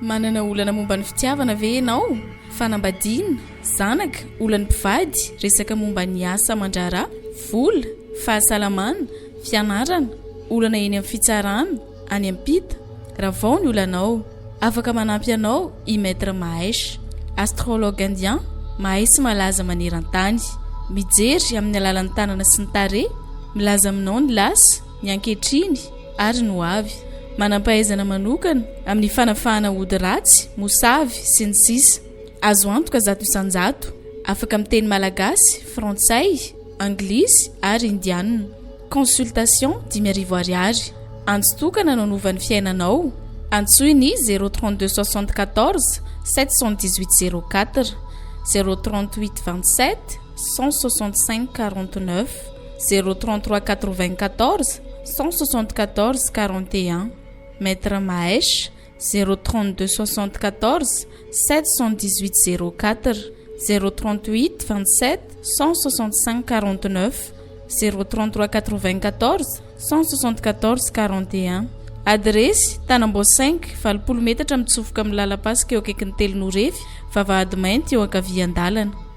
Manana olana momba ny fitiavana ve ianao? Fanambadiana, zanaka, olan'ny mpivady, resaka momba ny asa aman-draharaha, vola, fahasalamana, fianarana, olana eny amin'ny fitsarana, any am-pita? Ravao ny olanao. Afaka manampy anao i Maître Mahesh, astrologue indien, mahay sy malaza maneran-tany. Mijery amin'ny alalan'ny tanana sy ny tarehy, milaza aminao ny lasa, ny ankehitriny ary ny hoavy. Manam-pahaizana manokana amin'ny fanafahana ody ratsy, mosavy, sy ny sisa. Azo antoka 100%. Afaka miteny malagasy, frantsay, anglisy ary indianina. Consultation 5000 ariary. Antso tokana no hanova ny fiainanao. Antsoy ny 0 32 74 718 04, 0 38 27 165 49, 0 33 94 174 41. Maître Mahesh, 0 32 74 718 04, 0 38 27 165 49, 0 33 94 174 41. Adiresy: Tanambao 5, 80 metatra mitsofoka amin'ny lalam-pasika eo akaikin'ny Telonorefy, vavahady mainty eo ankavian-dalana.